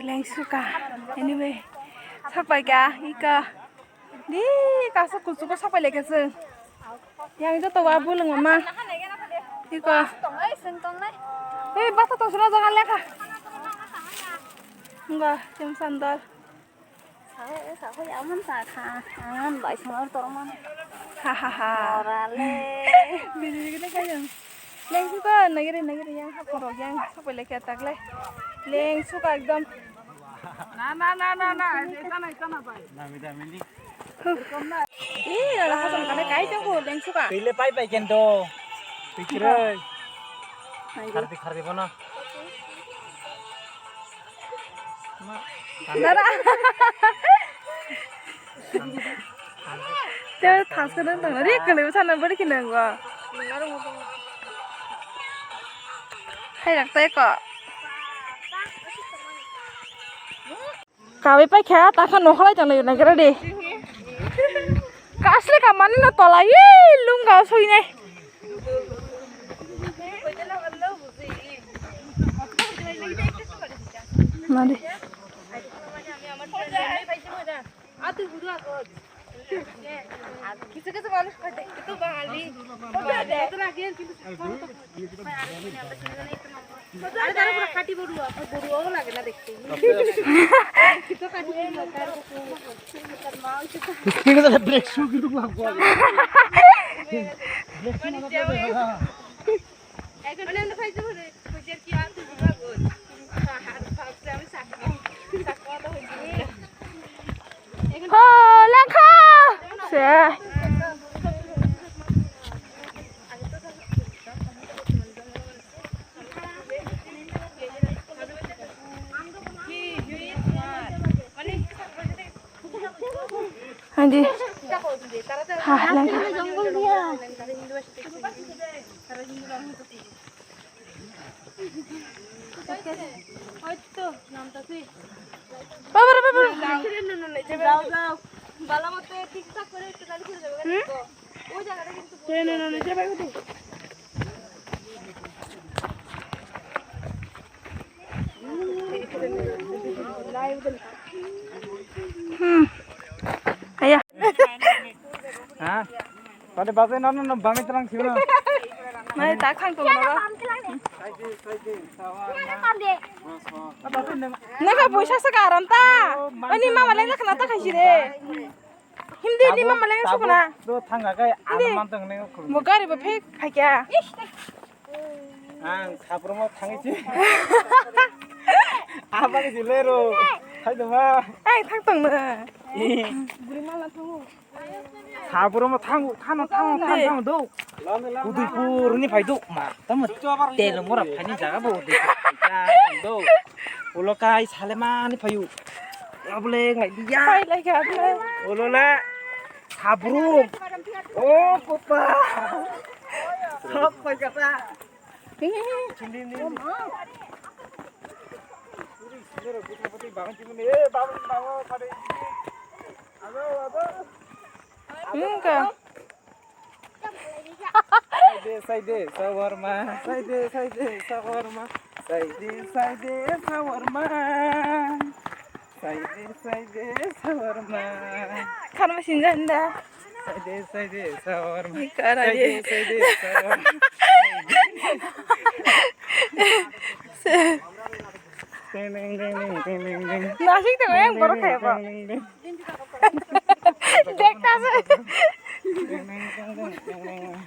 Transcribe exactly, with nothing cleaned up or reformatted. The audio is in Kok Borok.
Lengsuka. Anyway, sapai ka, ika. Di, kasa kuchugo sapai lekha se. Yang joto wa bulung mama. Iko. Hei, bata tong sura jaga lekha. Enggak, jam sandal. Saho, saho, ya man ta kha. An bai sumar torman. Hahaha. Orale. Bini gini kaya. Lengsuka nagiri nagiri yang haphang rok yang sapai lekha tagle. Lengsuka ekdom. Na na na na na, eta na eta na bai. Nami dami ni. Ih, lala hasan kane kai jago lengsuka. Tile pai pai kento. Pikiroi. Nai. Khardi khardi bono. Dara. Te thangsana tangna ri kwlwi sana bari khe nangwa. Hai rak tai ko. Kawi pai kha ta kha nokhalai tangna yuna gira de. Kasle ka mani no tola yi lunga soinai. Mari. কিছু কিছু মানুষ হয় দেখতে তো বাঙালি। আরে তারা পুরো খাঁটি বড়ুয়া, বড়ুয়াও লাগে না দেখতে। কিন্তু খাঁটি বড়ুয়া, তার স্পিডে ব্রেক শু কিন্তু লাগবো। মানে যাও, এখন আমরা খাইতে পারি। Hola, kha! Se. Hanji. Ha, lang kha. Babare, babare. যাও, যাও। ভালো মতো ঠিকঠাক করে একটু গাড়ি ঘুরে যাবে, হুম? ওই জায়গাটা কিন্তু ট্রেনে না নিতে পারবে তো? Hmm. Aya. Ha? Tadi bazai nono no bami terang sih no. Mai tak khang tong no. Naka poisa sa karan ta. Ani mama leng khna ta khaisi de. Hindi ni mama leng sukuna. Do thanga kai ana man tong ne. Mo gari bo phek phakya. Ang sabruma thangisi. Abang jilero. Hai dama. Ai thang tong na. Buri mala thango. Sabruma thango, thano thango, thano thango do. Udaipur ni phai do. Ma, tamo telo mora phani jaga bo Udaipur. Do. Ulo kai salemani phayu. Abule ngai dia. Phai lai kha abule. Ulo le. Sabrum. Oh, papa. Sok pai kata. Sini, sini. Enggak. Saide, saide, sawarma. Saide, saide, sawarma. Saide, saide, sawarma. Saide, saide, sawarma. Khana sinjak da. Saide, saide, sawarma. Ni kara ye. Saide, saide, sawarma. Ding, ding, ding, ding, ding, ding, ding. Nasik tong yang borok kaya ba. Ding, ding, ding, ding, ding. Dek ta se. Ding, ding, ding, ding, ding, ding.